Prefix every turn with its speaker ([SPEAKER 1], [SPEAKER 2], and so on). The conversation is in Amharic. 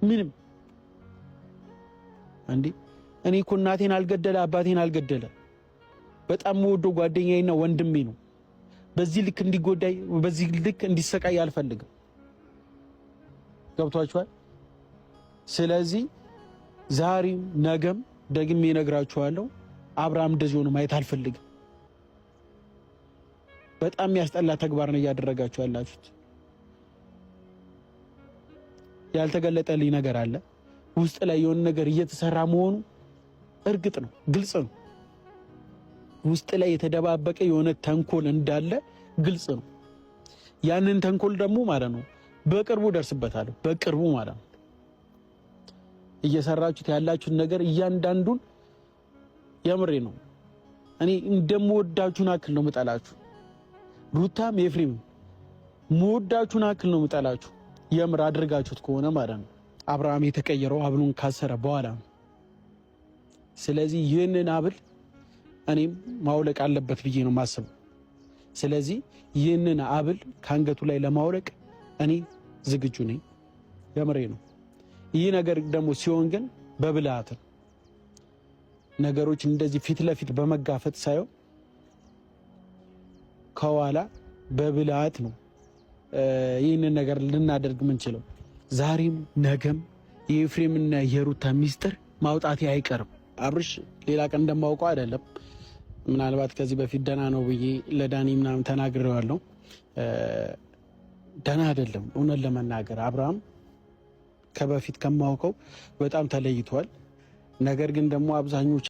[SPEAKER 1] ምንም እንዴ እኔ እኮ እናቴን አልገደለ አባቴን አልገደለ። በጣም የምወደው ጓደኛዬና ወንድሜ ነው። በዚህ ልክ እንዲጎዳይ በዚህ ልክ እንዲሰቃይ አልፈልግም። ገብቷችኋል? ስለዚህ ዛሬም ነገም ደግሜ እነግራችኋለሁ፣ አብርሃም እንደዚህ ሆኖ ማየት አልፈልግም። በጣም የሚያስጠላ ተግባር ነው እያደረጋችሁ ያላችሁት። ያልተገለጠልኝ ነገር አለ። ውስጥ ላይ የሆነ ነገር እየተሰራ መሆኑ እርግጥ ነው፣ ግልጽ ነው። ውስጥ ላይ የተደባበቀ የሆነ ተንኮል እንዳለ ግልጽ ነው። ያንን ተንኮል ደግሞ ማለት ነው በቅርቡ ደርስበታለሁ። በቅርቡ ማለት ነው እየሰራችሁት ያላችሁት ነገር እያንዳንዱን የምሬ ነው። እኔ እንደምወዳችሁን አክል ነው የምጠላችሁ። ሩታም ኤፍሬም መወዳችሁን አክል ነው የምጠላችሁ። የምር አድርጋችሁት ከሆነ ማለት ነው። አብርሃም የተቀየረው ሀብሉን ካሰረ በኋላ ነው። ስለዚህ ይህንን ሀብል እኔም ማውለቅ አለበት ብዬ ነው የማስበው። ስለዚህ ይህንን ሀብል ከአንገቱ ላይ ለማውለቅ እኔ ዝግጁ ነኝ። የምሬ ነው። ይህ ነገር ደግሞ ሲሆን ግን በብልሃት ነው። ነገሮች እንደዚህ ፊት ለፊት በመጋፈጥ ሳይሆን ከኋላ በብልሃት ነው ይህንን ነገር ልናደርግ ምንችለው። ዛሬም ነገም የኤፍሬምና የሩታ ሚስጥር ማውጣቴ አይቀርም። አብርሽ ሌላ ቀን እንደማውቀው አይደለም። ምናልባት ከዚህ በፊት ደህና ነው ብዬ ለዳኒ ምናምን ተናግሬዋለሁ። ደህና አይደለም። እውነት ለመናገር አብርሃም ከበፊት ከማውቀው በጣም ተለይቷል። ነገር ግን ደግሞ አብዛኞች